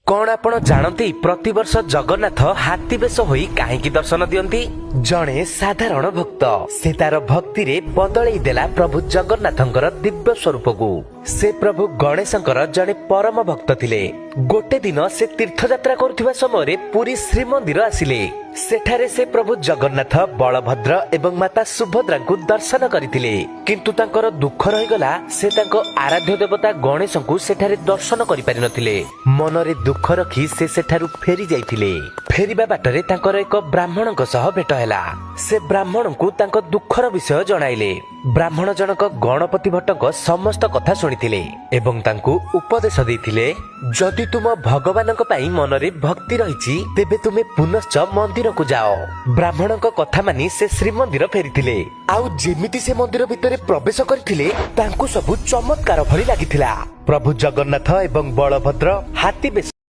କଣ ଆପଣ ଜାଣନ୍ତି, ପ୍ରତିବର୍ଷ ଜଗନ୍ନାଥ ହାତୀ ବେଶ ହୋଇ କାହିଁକି ଦର୍ଶନ ଦିଅନ୍ତି? ଜଣେ ସାଧାରଣ ଭକ୍ତ, ସେ ତାର ଭକ୍ତିରେ ବଦଳେଇ ଦେଲା ପ୍ରଭୁ ଜଗନ୍ନାଥଙ୍କର ଦିବ୍ୟ ସ୍ୱରୂପକୁ। ସେ ପ୍ରଭୁ ଗଣେଶଙ୍କର ଜଣେ ପରମ ଭକ୍ତ ଥିଲେ। ଗୋଟେ ଦିନ ସେ ତୀର୍ଥଯାତ୍ରା କରୁଥିବା ସମୟରେ ପୁରୀ ଶ୍ରୀମନ୍ଦିର ଆସିଲେ। ସେଠାରେ ସେ ପ୍ରଭୁ ଜଗନ୍ନାଥ, ବଳଭଦ୍ର ଏବଂ ମାତା ସୁଭଦ୍ରାଙ୍କୁ ଦର୍ଶନ କରିଥିଲେ। କିନ୍ତୁ ତାଙ୍କର ଦୁଃଖ ରହିଗଲା, ସେ ତାଙ୍କ ଆରାଧ୍ୟ ଦେବତା ଗଣେଶଙ୍କୁ ସେଠାରେ ଦର୍ଶନ କରିପାରିନଥିଲେ। ମନରେ ଦୁଃଖ ରଖି ସେ ସେଠାରୁ ଫେରି ଯାଇଥିଲେ। ଫେରିବା ବାଟରେ ତାଙ୍କର ଏକ ବ୍ରାହ୍ମଣଙ୍କ ସହ ଭେଟ ହେଲା। ସେ ବ୍ରାହ୍ମଣଙ୍କୁ ତାଙ୍କ ଦୁଃଖର ବିଷୟ ଜଣାଇଲେ। ବ୍ରାହ୍ମଣ ଜଣକ ଗଣପତି ଭଟ୍ଟଙ୍କ ସମସ୍ତ କଥା ଶୁଣିଥିଲେ ଏବଂ ତାଙ୍କୁ ଉପଦେଶ ଦେଇଥିଲେ, ଯଦି ତୁମ ଭଗବାନଙ୍କ ପାଇଁ ମନରେ ଭକ୍ତି ରହିଛି, ତେବେ ତୁମେ ପୁନଶ୍ଚ ମନ୍ଦିରକୁ ଯାଅ। ବ୍ରାହ୍ମଣଙ୍କ କଥା ମାନି ସେ ଶ୍ରୀମନ୍ଦିର ଫେରିଥିଲେ। ଆଉ ଯେମିତି ସେ ମନ୍ଦିର ଭିତରେ ପ୍ରବେଶ କରିଥିଲେ, ତାଙ୍କୁ ସବୁ ଚମତ୍କାର ଭଳି ଲାଗିଥିଲା। ପ୍ରଭୁ ଜଗନ୍ନାଥ ଏବଂ ବଳଭଦ୍ର ହାତୀ ବେଶ